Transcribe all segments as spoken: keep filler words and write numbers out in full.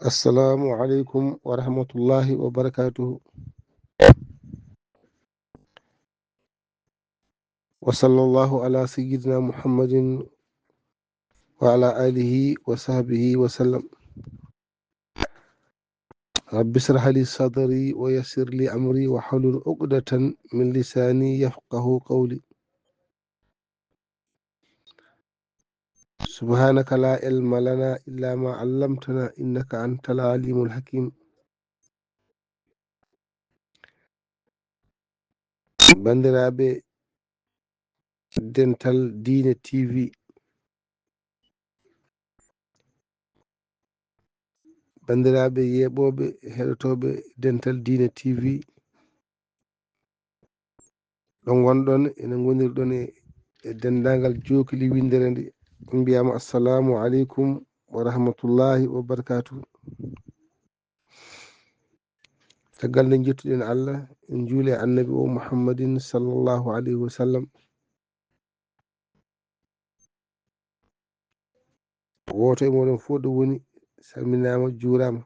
السلام عليكم ورحمة الله وبركاته. وصلى الله على سيدنا محمد وعلى آله وصحبه وسلم. رب اشرح لي صدري ويسر لي أمري واحلل عقدة من لساني يفقه قولي. سبحانك لا علم لنا إلا ما علمتنا إنك أنت العليم الحكيم. Banndiraaɓe Dental Diine T V, banndiraaɓe yeeɓooɓe, heɗotooɓe Dental Diine T V, ɗo ngonɗon, ene ngonirɗon e, e denndaangal jookli winndere nde, on mbiyaama assalamu aleykum wa rahmatullahi wa barakatuhu. Caggal nde njettuɗen Allah, en njuuli e Annabi o Muhammadin sallallahu alayhi wa sallam. Wooto e mooɗon fof ɗo woni, salminaama, juuraama.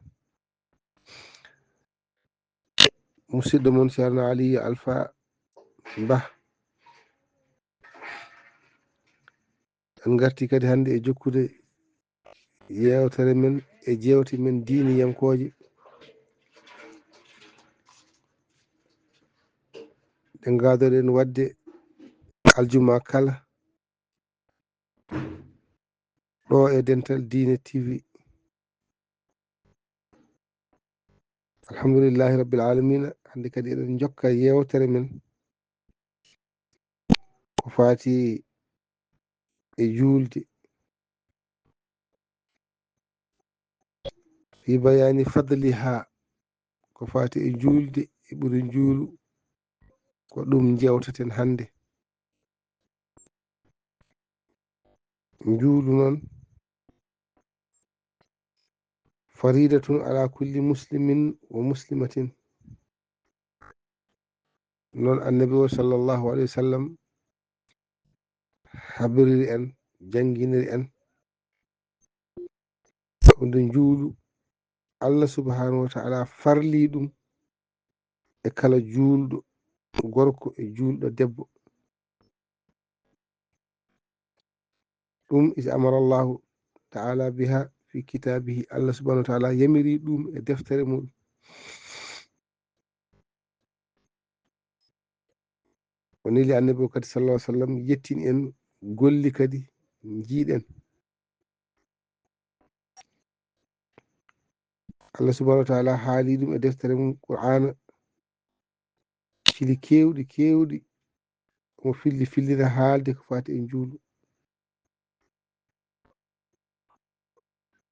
Musidɗo mon Ceerno Aliyu Alfa Bah. En ngarti kadi hannde e jokkude yeewtere men e jeewte men diiniyankooje. Ɗe ngaadoɗen waɗde aljuma kala ɗo e Dental Diine T V. Alhamdulillahi Rabbil Alamina, hannde kadi eɗen njokka yeewtere men ko faati e juulde. Fi bayaani fadliha, ko faati e juulde e ɓuri njuulu, ko ɗum njewteten hannde. Njuulu noon, faridatun ala kulli muslimin wa muslimatin. Noon Annabi o sallallahu alayhi wa sallam habriri en, jannginiri en. Ko nde njuulu Allah subhanahu wa ta'ala farli ɗum e kala juulɗo gorko e juulɗo debbo. Ɗum is amara Allahu ta'ala biha fi kitabihi. Allah subhanahu wa ta'ala yamiri ɗum e deftere mum. O neli Annabi o kadi sallallahu alaihi wasallam, yettini en golli kadi njiiɗen. Allah subhanahu wa ta'ala haali ɗum e deftere mum Qur'ana, fili kewɗi kewɗi, omo filli fillira haalde ko fati e njuulu.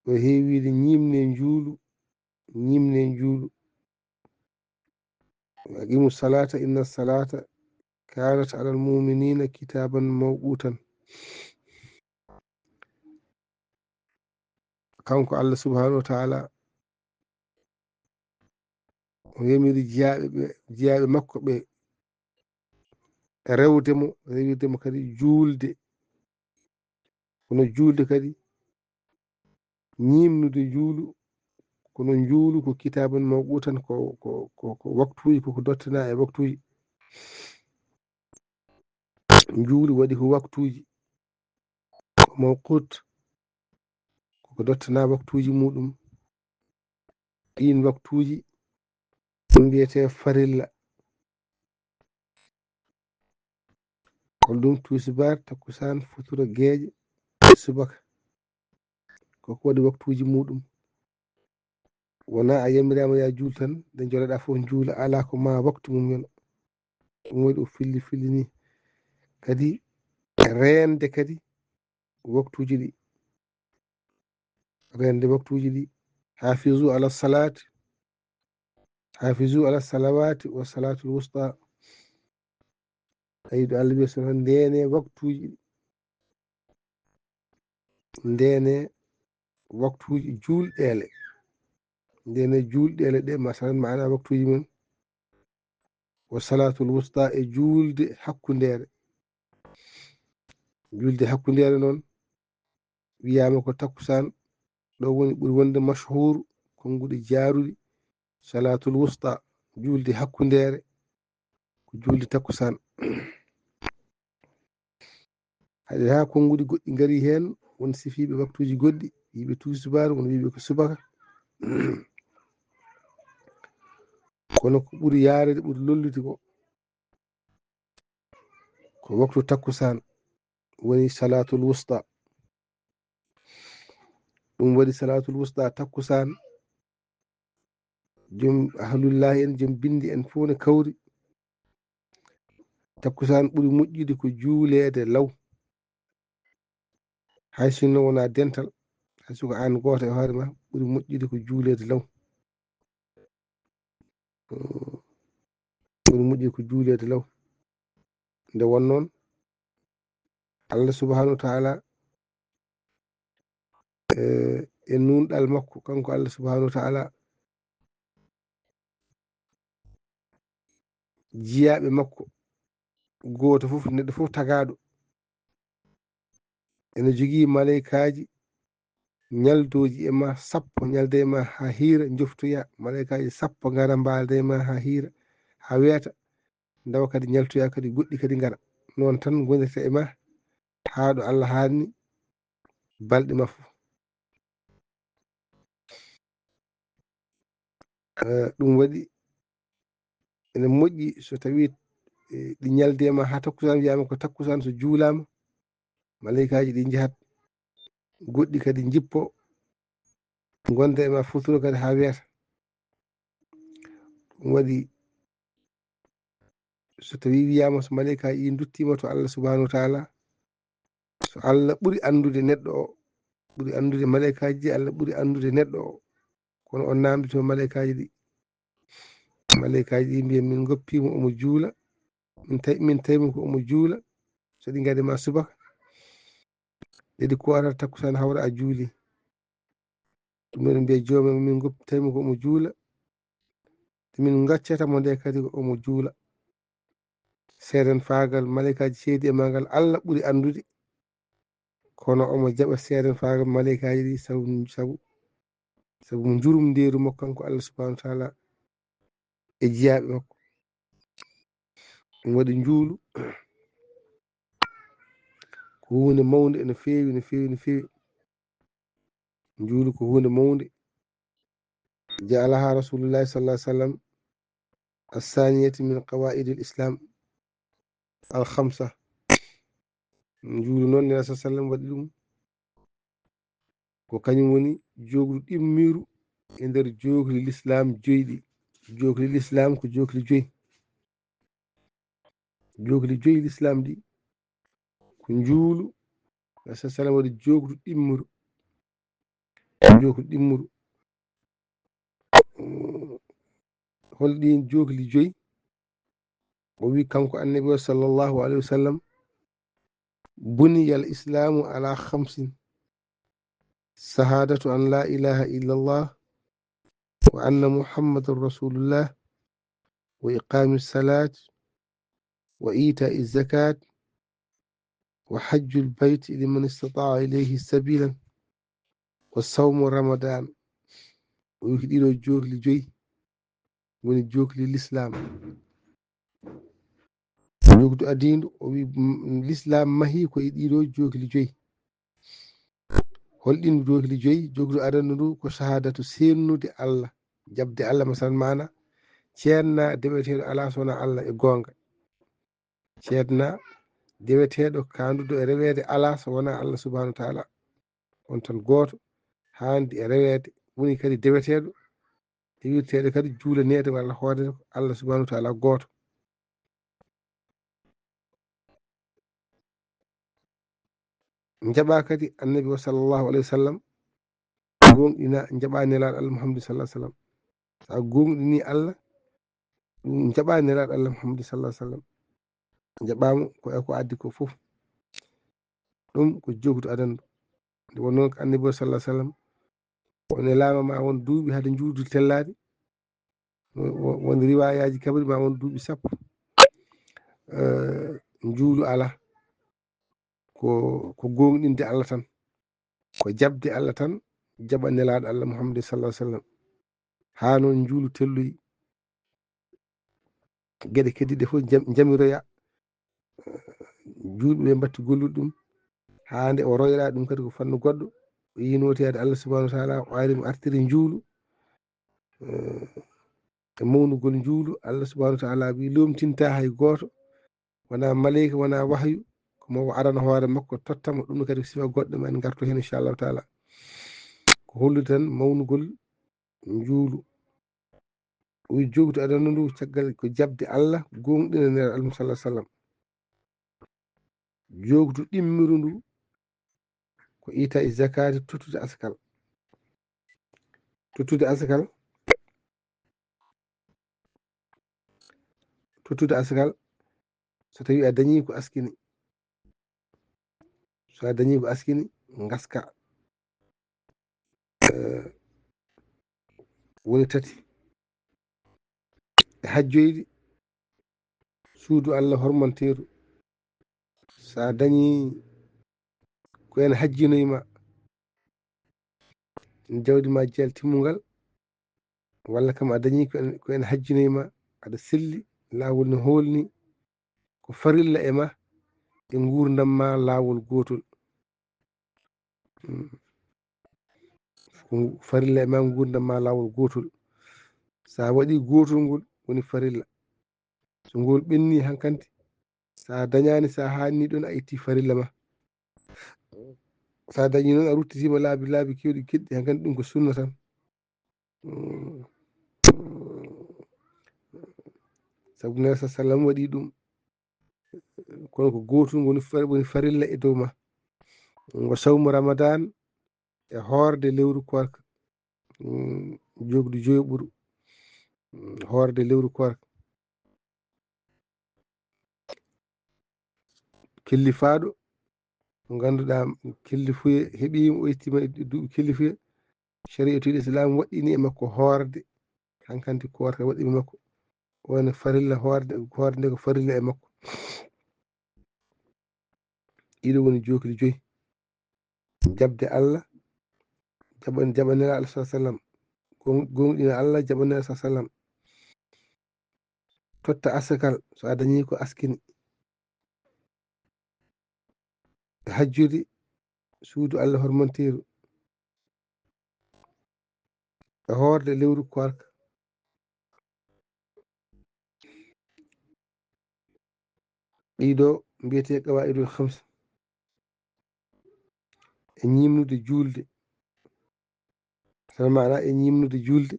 O heewiri ñimne njuulu, ñimne njuulu. Aqimu salata, inna salata kanat alal muminina kitaban mawqutan. Kanko Allah subhanahu wa ta'ala, o yamiri jiyaaɓe ɓe, jiyaaɓe makko ɓe rewde mo, rewirde mo kadi juulde. Kono juulde kadi, ñiimnude njuulu, kono njuulu ko kitaaban mawqutan, ko, ko, ko, ko waktuuji, ko ko dottana e waktuuji. Njuulu waɗi ko waktuuji, ko mawqut, ko ko dottana waktuuji muɗum. Ɗiin waktuuji ɗum wiyetee farilla. Ko ɗum tusibaar, takkusaan, futuro, geeƴe, subaka. Ko ko waɗi waktuuji muɗum. Wonaa a yamiraama ya juul tan, nde njolaɗaa fof njuula, alaa ko ma waktu mum yona. Ɗum waɗi o filli, filli ni. Kadi reende kadi waktuuji ɗi. Reende waktuuji ɗi. Hafizu ala salati. Hafizu ala salawati wa salatul wusta. Tawi ɗo Allah wiya so tan ndeene waktuuji ɗi. Ndeene waktuuji juulɗeele. Ndeene juulɗeele ɗe, masalan, maana waktuuji mum. Wa salatul wusta, e juulde hakkundeere. Juulde hakkundeere noon, wiyaama ko takkusaan, ɗo woni ɓuri wonde mashhur, ko konnguɗi jaaruɗi, salaatul wusta, juulde hakkundeere, ko juulde takkusaan. Haɗi haa konnguɗi goɗɗi ngari heen, won sifiiɓe waktuuji goɗɗi, wiiɓe tuusubaaru, won wiiɓe ko subaka. Kono ko ɓuri yaareede, ɓuri lollude ko, ko waktu takkusaan woni salaatul wusta. Ɗum waɗi salaatul wusta takkusaan, joom ahlullahi en, joom binndi en fof ne kawri. Takkusaan ɓuri moƴƴude ko juuleede law. Hay sinno wonaa dental, hay so ko aan gooto e hoore ma, ɓuri moƴƴude ko juuleede law. Mm, ɓuri moƴƴude ko juuleede law. Nde won noon, Allah subhanahu wa ta'ala, eh, e nunɗal makko, kanko Allah subhanahu wa ta'ala, jiyaaɓe makko, gooto fof, neɗɗo fof tagaaɗo, ene jogii maleykaaji ñaldooji e ma sappo, ñalda e ma haa hiira, njoftoya, maleykaaji sappo ngara mbaalda e ma haa hiira, haa weeta, ndawa kadi ñaltoya kadi, goɗɗi kadi ngara. Noon tan ngonirta e ma haa ɗo Allah haanni balɗe ma fof. Eh, ɗum waɗi ene moƴƴi so tawii, eh, ɗi ñaldi e ma haa takkusaan, wiyaama ko takkusaan, so juulaama, maleykaaji ɗi njahat, goɗɗi kadi njippo, ngonda e ma futuro kadi haa weeta. Ɗum waɗi so tawii wiyaama so maleykaaji ɗi nduttiima to Allah subhanahu wa ta'ala, so Allah ɓuri anndude neɗɗo o, ɓuri anndude maleykaaji ɗi, Allah ɓuri anndude neɗɗo o. Kono on naamndito maleykaaji ɗi. Maleykaaji ɗi mbiya, "Min ngoppiimo omo juula, min tawi, min tawimo ko omo juula, so ɗi ngari ma subaka, ɗeɗi ko ara takkusaan hawra a juuli." Ɗum noon mbiya, "Joomam, min ngoppi, tawimo ko omo juula, min ngaccata mo nde kadi ko omo juula." Seeden faagal maleykaaji ceedi e maagal, Allah ɓuri anndude. Kono omo jaɓa seeden faagal maleykaaji ɗi sabu, sabu, sabu njurumndeeru makko kanko Allah subhanahu wa ta'ala e jiyaaɓe makko. Ɗum waɗi njuulu ko huunde mawnde, no feewi, no feewi, no feewi. Njuulu ko huunde mawnde. Ja'alaha Rasulullahi sallallahu alaihi wasallam as-saniyati min qawaidil Islam al-khamsa. Njuulu noon, Nela sallallahu alaihi wasallam waɗi ɗum ko kañum woni jooklu ɗimmiiru e nder jookli Lislaam joyi ɗi. Jookli Lislaam ko jookli joyi. Jookli joyi Lislaam ɗi ko njuulu, Nela sallallahu alaihi wasallam waɗi jooklu ɗimmuru. Jooklu ɗimmuru. Hol ɗiin jookli joyi? O wi kanko Annabi o sallallahu alaihi wasallam, "Buniyal Islamu ala khamsin, shahadatu an la ilaha illallah, wa anna Muhammadan Rasulullah, wa iqami salat, wa ita'i zakat, wa hajjul bayt liman istata'a ilayhi sabilan, wa sawmu Ramadan." O wi ko ɗiɗo jookli joyi woni jookli Lislaam. Jookdu adiindu, o wi, mm, Lislaam mahi ko e ɗiɗo jookli joyi. Hol ɗin jookli joyi? Jookdu adandu ndu ko shahadatu, seennude Allah, jaɓde Allah, masalan, maana, ceedna deweteeɗo alaa so wonaa Allah e goonga. Ceedna deweteeɗo kaanduɗo e reweede alaa so wonaa Allah subhanahu wa ta'ala. On tan gooto haandi e reweede, woni kadi deweteeɗo, dewirteeɗo kadi, juulaneede walla hoorede ko Allah subhanahu wa ta'ala gooto. Njaɓa kadi Annabi o sallallahu alaihi wasallam, gooŋɗina, njaɓa Nelaaɗo Allah Muhammadu sallallahu alaihi wasallam. So a gooŋɗini Allah, ɗum njaɓa Nelaaɗo Allah Muhammadu sallallahu alaihi wasallam. Njaɓaama ko e ko addi ko fof. Ɗum ko jookdu adandu. Nde wonnoo ko Annabi o sallallahu alaihi wasallam, o nelaama ma won duuɓi hade njuuldu tellaade. Wo-, wo-, won riwaayaaji kabri ma won duuɓi sappo. Eh, njuulu alaa. Ko, ko gooŋɗinde Allah tan. Ko jaɓde Allah tan, jaɓa Nelaaɗo Allah Muhammadu sallallahu alaihi wasallam. Haa noon njuulu telloyi. Geɗe keddiiɗe fof jam-, jamiroya. Juulɓe ɓe mbatti gollude ɗum. Haa nde o royra ɗum kadi ko fannu goɗɗo. O yii nootiyaade Allah subhanahu wa taala, o ari mo artiri njuulu. Eh, e mawnugol njuulu, Allah subhanahu wa taala wi lomtinta hay gooto. Wona maleyka, wona wahyu, ko mo o arana hoore makko, tottamo. Ɗum kadi ko sifa goɗɗo, ma en ngarto heen, inchallahu taala. Ko hollude tan mawnugol njuulu. O wi joogdu adana ndu caggal ko jaɓde Allah, gooŋɗina Nelaaɗo Allah sallallahu alaihi wasallam. Joogdu ɗimmiru ndu ko ita e zakaati, tottude askal. Tottude askal. Tottude askal, so tawi a dañi ko askini. So a dañi ko askini, ngaska. Eh, woni tati. E hajjoyde suudu Allah hormanteeru. So a dañi ko en hajjinoy ma, jawdi ma jeyal timmungal, walla kam a dañi ko en, ko en hajjinoy ma, aɗa selli, laawol ne hoolni, ko farilla e ma, e nguurndam ma laawol gootol. Mm. Ko farilla e ma nguurndam ma laawol gootol. So a waɗi gootol ngol woni farilla. So ngol ɓenni hankanti, so a dañaani, so a haanni ɗon, a itti farilla ma. So a dañi noon, a ruttitiima laabi, laabi keewɗi keɗɗi, hankanti ɗum ko sunna tan. Mm. Sabu Nelaaɗo sallam waɗi ɗum. Kono ko gootol woni far-, woni farilla e dow ma. Ngo sawmu Ramadan e hoorde lewru koorka. Mm, joogdu joyoɓuru. Mm, hoorde lewru koorka. Kellifaaɗo, mo ngannduɗaa kellifuye heɓiimo, o yettiima e duuɓi kellifuye, shari'atul Islam waɗɗini e makko hoorde, hankanti koorka waɗɗini makko. Woni farilla hoorde, hoorde nde ko farilla e makko. Ɗiɗo woni jookli joyi. Jaɓde Allah, jaɓan-, jaɓanira Allah sallallahu alaihi wasallam. Gom-, gomɗina Allah, jaɓanira sallallahu alaihi wasallam. Totta asakal, so a dañi ko askini. Hajjude suudu Allah hormanteeru. E hoorde lewru koorka. Ɗiɗo mbiyetee qawaa'idul khams. E ñiimnude juulde. Sal maana e ñiimnude juulde.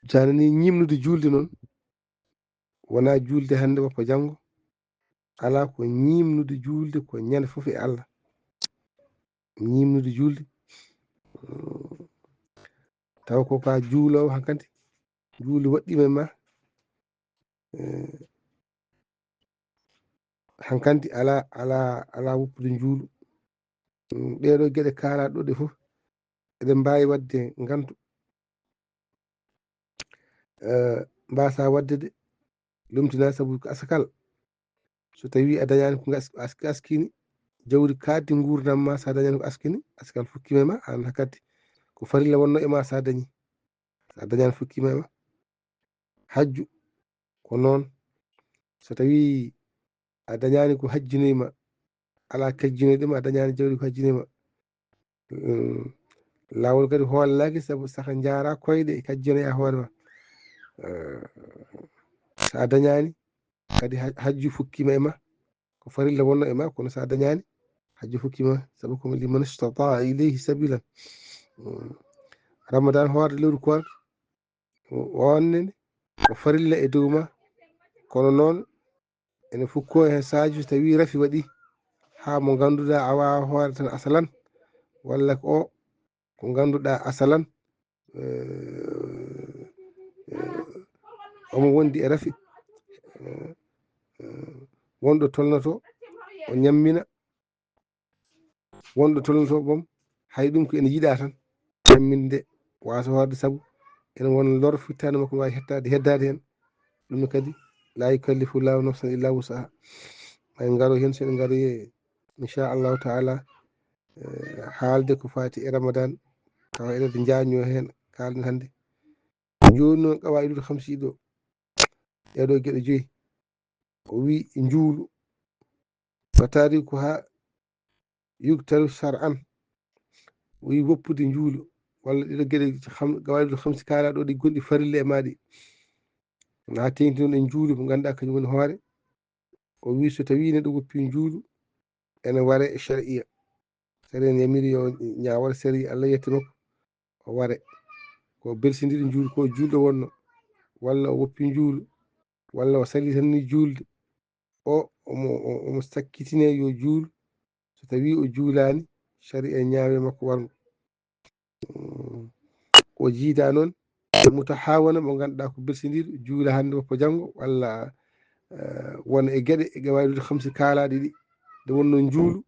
Janani ñiimnude juulde noon, wonaa juulde hannde woppa janngo. Alaa ko ñiimnude juulde ko ñande fof e Allah. Ñiimnude juulde. Mm. Taw ko ka juuloowo hankanti. Juulde waɗɗiima e ma. Eh, hankanti alaa, alaa, alaa woppude njuulu. Mm, ɗee ɗoo geɗe kaalaaɗe ɗoo ɗe fof, eɗen mbaawi waɗde ngantu. Eh, mbaasa waɗde de, lomtina sabu ko asakal. So tawi a dañaani ko ngas-, as-, askini, jawdi kaaɗdi nguurndam ma, so a dañaani ko askini, asakal fukkiima e ma, aan hakkadi ko farilla wonno e ma so a dañi. So a dañaani fukkiima e ma. Hajju, ko noon. So tawi a dañaani ko hajjinoy ma, alaa kajjinoyɗo ma, a dañaani jawdi ko hajjinoy ma. Mm, laawol kadi hoolanaaki sabu saka njaara koyɗe e kajjinoya hoore ma. Eh, so a dañaani, kadi ha-, hajju fukkiima e ma. Ko farilla wonno e ma, kono so a dañaani, hajju fukkiima, sabu ko liman istata'a ilayhi sabilan. Mm. Ramadan hoorde lewru koorka, o-, on ne ko farilla e dow ma, kono noon ene fukkoo heen saaju so tawi rafi waɗi haa mo ngannduɗaa a waawaa hoorde tan asalan, walla ko o, ko ngannduɗaa asalan, eh, eh, omo wondi e rafi, eh, eh, wonɗo tolnoto, o ñammina, wonɗo tolnoto boom, hay ɗum ko ene yiɗaa tan, ñamminde, waasa hoorde, sabu ene wona lor fittaande makko waawi hettaade, heddaade heen. Ɗum ne kadi, laa yukallifu Laahu nafsan illaa wus'ahaa. Ma en ngaro heen, so en ngaroyii, inchallahu taala, eh, haalde ko faati e Ramadan, tawa eɗen njaajnoo heen, kaalden hannde. Jooni noon, qawaa'idul khamsi ɗo, ɗee ɗoo geɗe joyi, o wi njuulu, wa tarikuha yuqtalu shar'an. O wi woppude njuulu, walla ɗee ɗoo geɗe, qawaa'idul khamsi kaalaaɗo ɗi gonɗi farilla e maaɗi, na teeŋti noon e njuulu mo ngannduɗaa kañum woni hoore. O wi so tawii neɗɗo woppi njuulu, ene ware e shar'iyya. Sariya ne yamiri yo ñaawal sariya Allah yette makko, o ware. Ko belsindiiɗo njuulu, ko juulɗo wonno, walla o woppi njuulu, walla o sali tan ni juulde. O, omo, o-, omo sakkitine yo juul. So tawii o juulaani, sariya ñaawe makko warngo. Mm. O jiida noon e mutahaawana mo ngannduɗaa ko belsindiiɗo, juula hannde woppa janngo, walla, eh, wona e geɗe, e qawaa'idul khamsi kaalaaɗe ɗi. Nde wonno njuulu,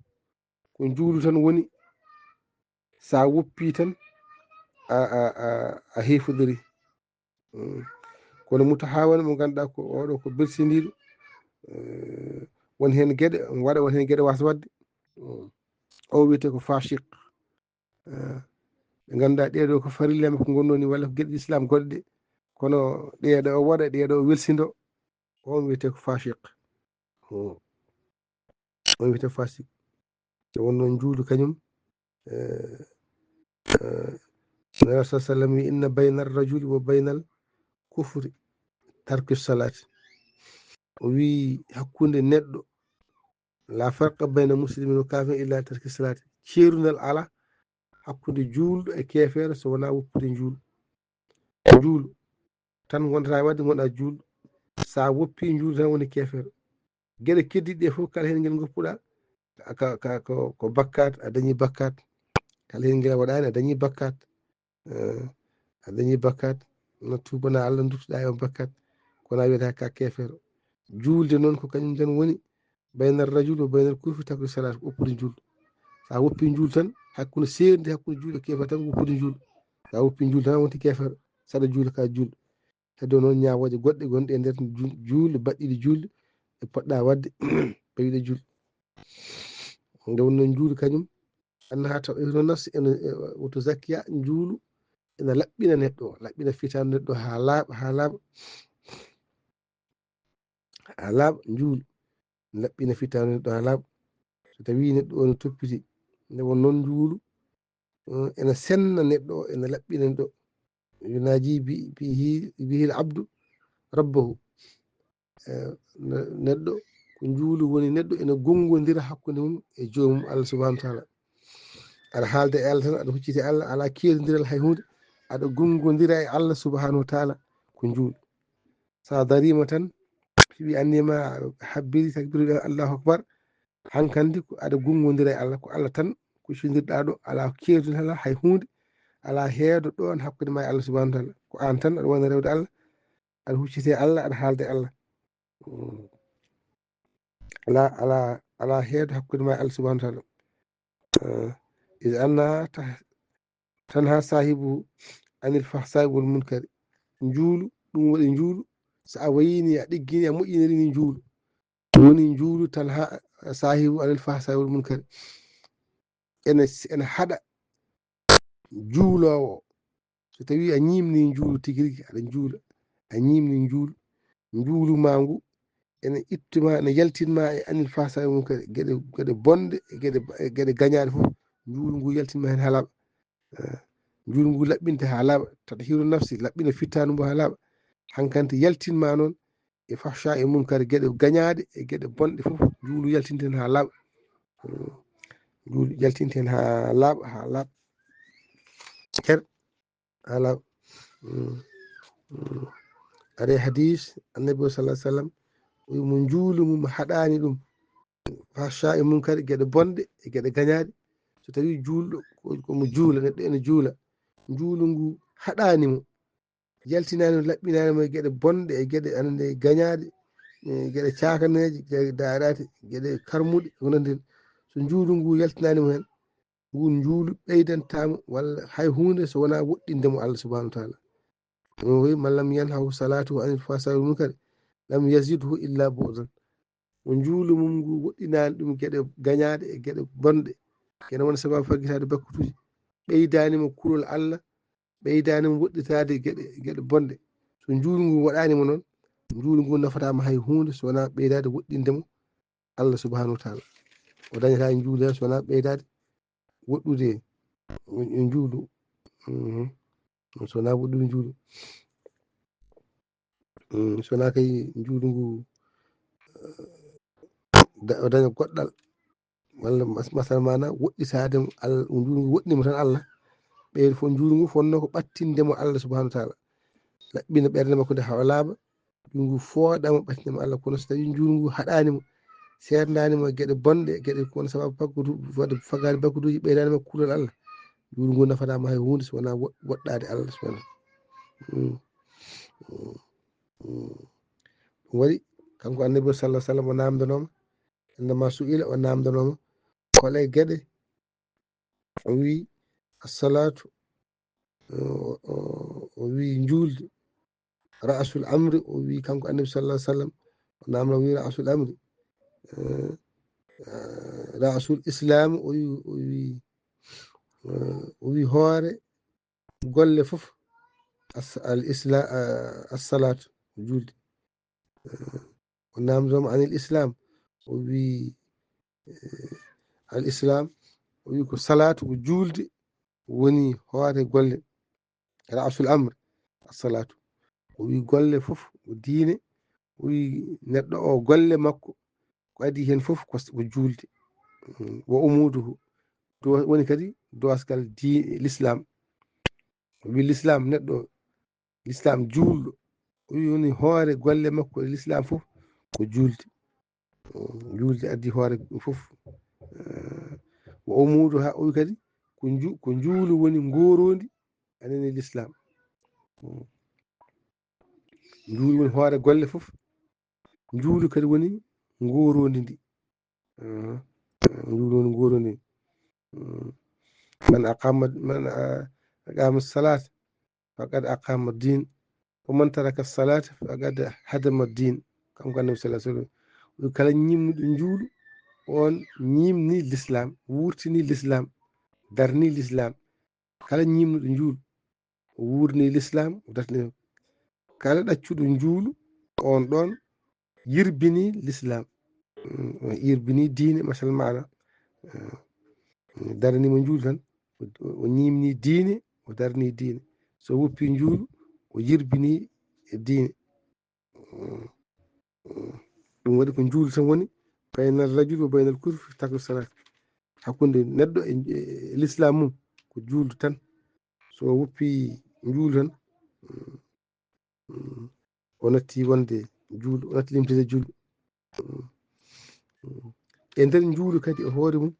ko njuulu tan woni, sa woppi tan, a, a, a, a heefodorii. Mm. Kono mutahaawana mo ngannduɗaa ko oɗo ko belsindiiɗo, eh, won heen geɗe, waɗa won heen geɗe waasa waɗde. Mm. O wiyetee ko faasiq. Eh, ɓe ngannduɗaa ɗee ɗoo ko farilla makko ngonnoo ni, walla ko geɗe Islaam goɗɗe ɗe. Kono ɗee ɗoo o waɗa, ɗee ɗoo o welsindo, on wiyetee ko faasiq. Mm. On wiyetee ko faasiq. Nde wonno njuulu kañum, eh, eh, Nabi sallallahu alaihi wasallam wi, "Inna bayna ar-rajuli wa bayna al-kufri tarku salati." O wi hakkunde neɗɗo, "La farqa bayna muslimin wa kafirin illa tarki salati." Ceerungal ala hakkunde juulɗo e keefeero so wonaa woppude njuulu. Njuulu tan ngonɗaa waɗde, ngonɗaa juulɗo. Sa woppi njuulu tan woni keefeero. Geɗe keddiiɗe ɗe fof, kala heen ngel ngoppuɗaa, ka, ka, ko, ko bakkat, a dañi bakkat. Kala heen ngel a waɗaani, a dañi bakkat. Eh, a dañi bakkat. No tuubana Allah, nduttuɗaa e on bakkat. Kono a wiyata ka keefeero. Juulde noon ko kañum tan woni bayna ar-rajuli wa bayna al-kufri tarku salat, ko woppude njuulu. Sa woppi njuulu tan, hakkunde seerndi, hakkunde juulɗo e keefeero tan ko woppude njuulu. Sa woppi njuulu tan a wonti keefeero. Saɗa juula ka juulɗo. Heddo noon ñaawooje goɗɗe gonɗe e nder ju-, juulɗe, baɗɗiiɗe juulɗe, ɗe poɗɗaa waɗde, tawiiɗe juulɗe. Nde wonno njuulu kañum, annaha tutahhiru nafsi, ene, e, wa tuzakkiha, njuulu ene laɓɓina neɗɗo o, laɓɓina fitaandu neɗɗo haa laaɓa, haa laaɓa. Haa laaɓa, njuulu laɓɓina fitaandu neɗɗo haa laaɓa. So tawii neɗɗo o no toppiti, nde won noon njuulu, eh, ene senna neɗɗo o, ene laɓɓina neɗɗo. Yunaji bi-, bihi, bihi al-abdu rabbahu. Eh, ne-, neɗɗo, ko njuulu woni neɗɗo ene gonngondira hakkunde mum e joomum Allah subhanahu wa taala. Aɗa haalda e Allah tan, aɗa hucciti e Allah, alaa keerdondiral hay huunde, aɗa gonngondira e Allah subhanahu wa taala, ko njuulu. Sa dariima tan, si wi anniima a habbiri takbiru, Allahu akbar, hankandi ko aɗa gonngondira e Allah, ko Allah tan kuccondirɗaa ɗo, alaa keerdondiral hay huunde, alaa heedo ɗoon hakkunde ma e Allah subhanahu wa taala. Ko aan tan aɗa wona rewde Allah, aɗa hucciti e Allah, aɗa haalda e Allah. Mm. Alaa, alaa, alaa heedo hakkunde ma e Allah subhanahu wa taala. Eh, iz anna ta-, tanha sahibu anil fahsai wal munkari. Njuulu, ɗum waɗi njuulu, so a wayini, a ɗiggini, a moƴƴiniri ni njuulu. Woni njuulu tanha sahibu anil fahsai wal munkari. Ene, ene haɗa juuloowo. So tawii a ñiimnii njuulu tigi rigi, aɗa njuula, a ñiimnii njuulu, njuulu maa ngu ene ittuma, ene yaltinma e anil fahsai wal munkari, geɗe, geɗe bonɗe, e geɗe, e geɗe gañaaɗe fof, njuulu ngu yaltinma heen haa laaɓa. Eh, njuulu ngu laɓɓinte haa laaɓa, tathiru nafsi, laɓɓina fittaandu mbo haa laaɓa. Hankante yaltinma noon e fahsha e munkar, geɗe gañaaɗe e geɗe bonɗe fof, njuulu yaltinte heen haa laaɓa. Mm. Njuulu yaltinte heen haa laaɓa, haa laaɓa. Cer, haa laaɓa. Mm. Mm. Are hadis, Annabi o sallallahu alaihi wasallam, o wi mo njuulu mum haɗaani ɗum. Fahsha e munkar, geɗe bonɗe e geɗe gañaaɗe. So tawii juulɗo, ko, ko mo juula, neɗɗo ene juula. Njuulu ngu haɗaani mo. Yaltinaani mo, laɓɓinaani mo e geɗe bonɗe, e geɗe, anande, gañaaɗe, e geɗe caakaneeje, geɗe daaraate, geɗe karmuɗe, ko nanndi heen. So njuulu ngu yaltinaani mo heen, ngu njuulu ɓeydantaa mo walla hay huunde so wonaa woɗɗinde mo Allah subhanahu wa taala. Ɗum o wi, "Man lam yanhahu salatuhu anil fahsai wal munkari, lam yazidhu illa bu'dan." Mo njuulu mum ngu woɗɗinaani ɗum geɗe gañaaɗe e geɗe bonɗe, kene wona sababu faggitaade bakkutuuji, ɓeydaani mo kulol Allah, ɓeydaani mo woɗɗitaade geɗe geɗe bonɗe. So njuulu ngu waɗaani mo noon, njuulu ngu nafataama hay huunde so wonaa ɓeydaade woɗɗinde mo Allah subhanahu wa taala. O dañata njuulu so wonaa ɓeydaade woɗɗude njuulu. So wonaa woɗɗude njuulu. So wonaa kay njuulu ngu o daña goɗɗal walla masal mana woɗɗitaade mo Allah, njuulu ngu woɗɗini mo tan Allah. Ɓeydo fof njuulu ngu fonnoo ko ɓattinde mo Allah subhanahu wa taala, laɓɓina ɓernde makko nde haa o laaɓa. Njuulu ngu fooɗa mo ɓattinde mo Allah. Kono so tawii njuulu ngu haɗaani mo, seerndaani mo geɗe bonɗe, geɗe ko won sababu faggudu, waɗde faggaade bakkuduuji, ɓeydaani mo kuulal Allah, njuulu ngu nafataama hay huunde so wonaa woɗɗaade Allah subhanahu. Ɗum waɗi kanko annabi o sallallahu alaihi wasallam o namdanooma, innama su'ila, o namdanooma hol e geɗe, o wi assalaatu, o wi njuulde, ra'sul amri, o wi kanko annabi sallallahu alaihi wasallam o namda, o wi ra'sul amri, ra'sul islam, o wi o wi o wi hoore golle fof. Al isla assalaatu, juulde. O namdoma anil islam, o wi al islam, o wi ko salaatu, ko juulde woni hoore golle. Ra'sul amr assalaatu, o wi golle fof ko diine. O wi neɗɗo o golle makko ko adi heen fof ko juulde. Wa umuduhu, woni kadi doosgal di l'islam. O wi l'islam, neɗɗo l'islam juulɗo, o wi woni hoore golle makko e l'islam fof ko juulde. Juulde addi hoore fof. Wa umuduha, o wi kadi ko njuulu woni ngoroondi anani l'islam. Njuulu woni hoore golle fof. Njuulu kadi woni ngoroondi ndi. Njuulu woni ngoroondi ndi. Man aqama man aqama salat faqad aqama din, wa man taraka salata faqad hadama din. Kanko annabi sallallahu alaihi wasallam, kala ñimnuɗo njuulu, on ñimni l'islam, wurtini l'islam, darni l'islam. Kala ñimnuɗo njuulu, o wurni l'islam, o darni. Kala ɗaccuɗo njuulu, on ɗon yirbini l'islam. Yirbini diine, masal maana. Darani mo njuulu tan, o ñimni diine, o darni diine. So woppi njuulu, o yirbini e diine. Ɗum waɗi ko njuulu tan woni baynal rajul wa baynal kufri tarku salat. Hakkunde neɗɗo e l'islam mum ko juulde tan. So woppi njuulu tan, o natti wonde juulɗo, o natti limtude juulɗo. E nder njuulu kadi e hoore mum,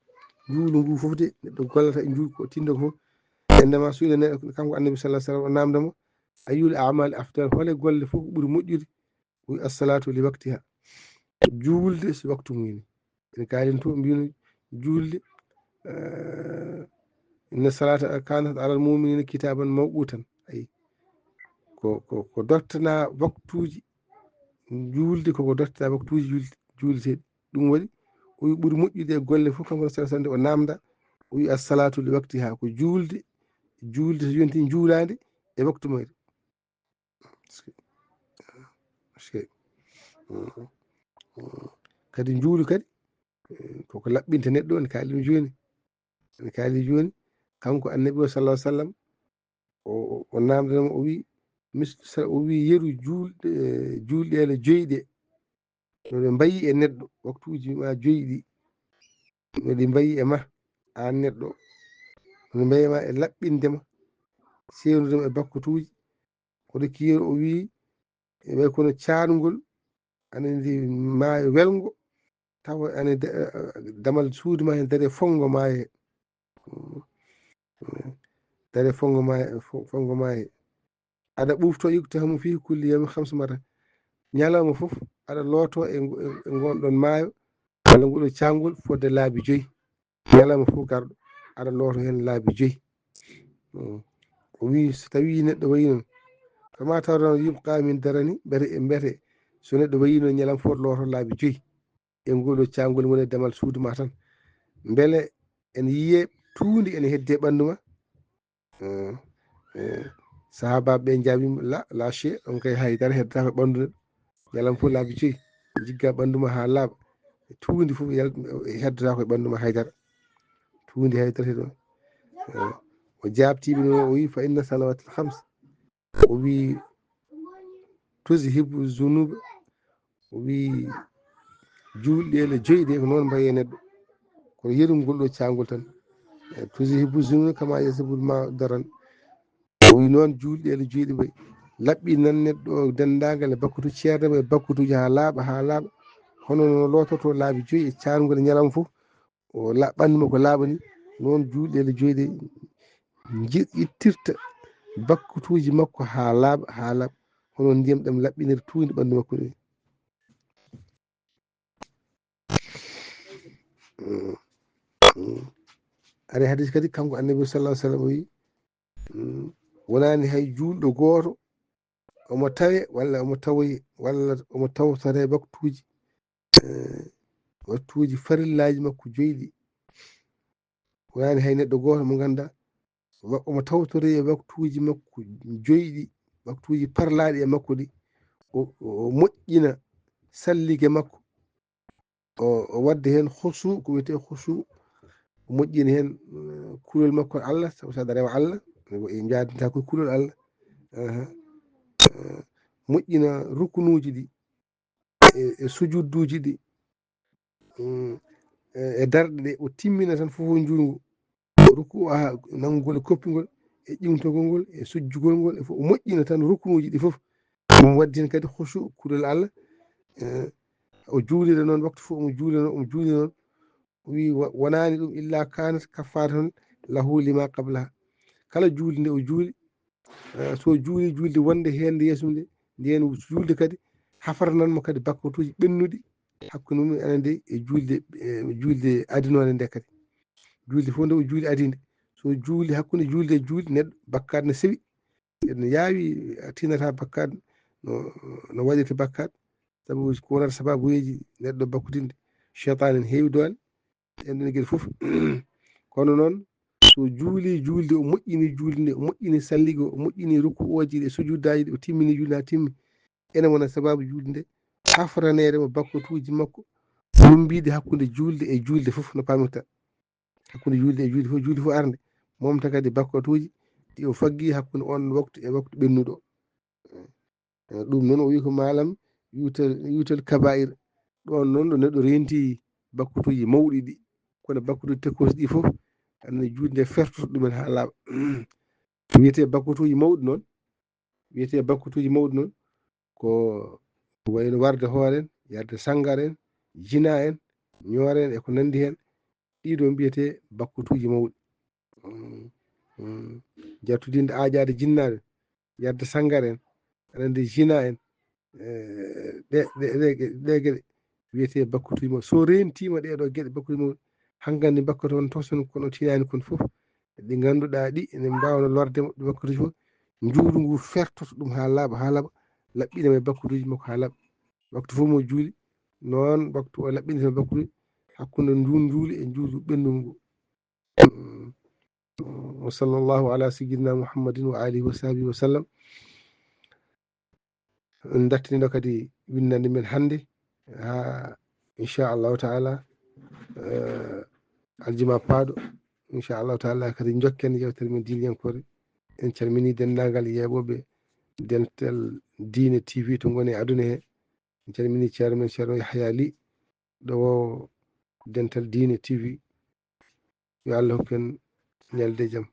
njuulu ngu fof de neɗɗo gollata e njuulu ko tinndo ko fof. Innama su'ila, kanko annabi sallallahu alaihi wasallam o namda mo, ayyul a'mal afdal, hole golle fof ko ɓuri moƴƴude? O wi assalatu li waqtiha, juulde si waktu mum. En kaalin to mbino juulde, inna salata kanat alal mu'minina kitaban mawqutan. Ay, ko ko ko dottana waktuuji juulde, koko dottana waktuuji juulde, juuldeteeɗi. Ɗum waɗi o wi ɓuri moƴƴude e golle fof, kanko sallallahu alaihi wasallam o namda, o wi assalatu li waqtiha, ko juulde, juulde so yonti juulaande e waktu mayre. Kadi njuulu kadi koko laɓɓinta neɗɗo, en kaali ɗum jooni. En kaali jooni, kanko annabi o sallallahu alaihi wasallam o namdama, o wi mis o wi yeru juulɗe, juulɗeele joyi ɗe, no ɗe mbayi e neɗɗo, waktuuji ma joyi ɗi, no ɗi mbayi e ma aan neɗɗo, no ɗe mbayi ma e laɓɓinde ma, seenude ma e bakkutuuji. Kono kiyeru o wi e way kono caarngol ana ndi maayo welngo, tawa ana damal suudu ma hen dare fonngo maayo he. Dare fonngo maayo, fonngo maayo he. Aɗa ɓufto yuktahamu fihi kulli yawmi khamsa marra, ñalawma fof aɗa looto e ngonɗon maayo walla nguɗo caangol fodde laabi joyi. Ñalawma fof garɗo aɗa looto heen laabi joyi. O wi so tawi neɗɗo wayi noon, fama tawran yubqa min darani, mbete mbete so neɗɗo wayi noon ñalawma fof looto laabi joyi e ngol ɗo caangol woni e damal suudu ma tan, mbele ene yiye tuundi ene hedde ɓanndu ma? Sahaabaaɓe ɓe njaabiima, la la chey, on kay haydara heddataa ko ɓanndu neɗɗo. Ñalawma fof laabi joyi, njiggaa ɓanndu ma haa laaɓa. Tuundi fof yal- heddataa ko e ɓanndu ma haydara. Tuundi haydara heddataa. O jaabtiiɓe noon, o wii: "Fa inna salawaatil khams." O wii: "Tuzhibu zunuuba." O wii: "Juulɗe ɗe joyi ɗe ko noon mbayi e neɗɗo, kono yeru ngol ɗo caangol tan. Tuzhibu zunuuba kama yuzhibu ma daran." O wii noon, juulɗe ɗe joyi ɗe mbayi, laɓɓinan neɗɗo o denndaangal e bakkutu ceerde mum e bakkutuuji haa laaɓa, haa laaɓa. Hono no lootortoo laabi joyi e caangol e ñalawma fof, o la- ɓanndu makko laaɓa ni, noon juulɗe ɗe joyi ɗe nji- ittirta bakkutuuji makko haa laaɓa, haa laaɓa. Hono ndiyam ɗam laɓɓinir tuundi ɓanndu makko ni. Mm. Mm. Ari hadis kadi, kanko Annabi sallallahu alaihi wasallam wi, mm, wonani hay juulɗo gooto omo tawe walla omo tawoyi walla omo tawtore waktuuji, eh, waktuuji farillaaji makko joyi ɗi. Wonani hay neɗɗo gooto mo ngannduɗaa wa- omo tawtore e waktuuji makko joyi ɗi, waktuuji parlaaɗi e makko ɗi. O, o o moƴƴina sallige makko. O, o waɗde heen khusu, ko wiyetee khusu. O moƴƴina heen, eh, kulol makko Allah, sabu saɗa rewa Allah, e njaadinta ko kulol Allah. Aha. Eh, moƴƴina rukunuuji ɗi, e, e sujudduuji ɗi, mm, e, e darɗe ɗe, o timmina tan fof o njuulngu. Ruku, aha, nanngugol e koppingol, e ƴiwtogol ngol, e sujjugol ngol, e fof o moƴƴina tan rukunuuji ɗi fof. Ɗum waddi heen kadi khusu, kulol Allah. Eh, o juulira noon, waktu fof omo juulira noon, omo juulira noon. O wii, wa- wonaani ɗum illa kanat kaffaratan lahu lima qablaha. Kala juulde nde o juuli, eh, so juuli juulde wonde heen nde yeeso mum nde, ndeen juulde kadi hafarnan mo kadi bakkatuuji ɓennuɗi hakkunde mum enen nde e juulde, e juulde adinoonde nde kadi. Juulde fof nde o juuli adii nde. So juuli hakkunde juulde e juulde, neɗɗo bakkaat ne sewi. Ene yaawi, a tinata bakkaat no, no waɗirta bakkaat. Sabu ko wonata sababuyeeji neɗɗo bakkutinde, seytaane ne heewi doole. Ɗen ɗon geɗe fof. Kono noon, so juuli juulde, o moƴƴini juulde nde, o moƴƴini sallige, o moƴƴini rukuuji ɗi, sujuudaaji ɗi, o timmini juulde haa timmi. Ene wona sababu juulde nde, hafraneede mo bakkatuuji makko, lumbiiɗi hakkunde juulde e juulde fof no paamirta. Hakkunde juulde e juulde fof, juulde fof arde, momta kadi bakkatuuji ɗi o faggi hakkunde on waktu e waktu ɓennuɗo. Eh, ɗum noon o wi ko maalam yuutal, yuutal kabaa'ir. Ɗoon noon ɗo neɗɗo reenti bakkatuuji mawɗi ɗi, kono bakkatuuji tekkosi ɗi fof, anndi juulde nde fertoto ɗumen haa laaɓa. Wiyetee bakkatuuji mawɗi noon, wiyetee bakkatuuji mawɗi noon, ko wayno warde hoore en, yarde sangara en, jina en, ñoore en e ko nanndi heen. Ɗii ɗoo mbiyetee bakkatuuji mawɗi. Mm, mm. Jattudinde aaƴaade jinnaaɓe, yarde sangara en, aɗa anndi jina en, eh, ɗe, ɗe, ɗe, ɗe geɗe wiyetee bakkatuuji mawɗi. So reentiima ɗee ɗoo geɗe bakkatuuji mawɗi, hanngandi bakkatu on toson kono tinaani kon fof, ɗi ngannduɗaa ɗi ene mbaawno lorde mo, ɗi bakkatuuji fof, njuulu ngu fertoto ɗum haa laaɓa, haa laaɓa, laɓɓina mo e bakkatuuji makko haa laaɓa. Waktu fof mo juuli, noon waktu o laɓɓinta bakkatuuji, hakkunde nduun njuuli e njuulu ɓenndu ngu. Mm. Wa sallallahu ala sayyidina Muhammadin wa alihi wa sahbihi wa sallam. En dartiniiɗo kadi winndannde men hannde, haa inchallahu taala, eh, aljuma paaɗo, inchallahu taala kadi njokken yewtere men diiniyankoore. En calminii denndaangal yeeɓooɓe Dental Diine T V to ngoni e aduna he. En calminii ceerno men, Ceerno Yahya Ly, ɗo Dental Diine T V. Yo Allah hokku en ñalde jam.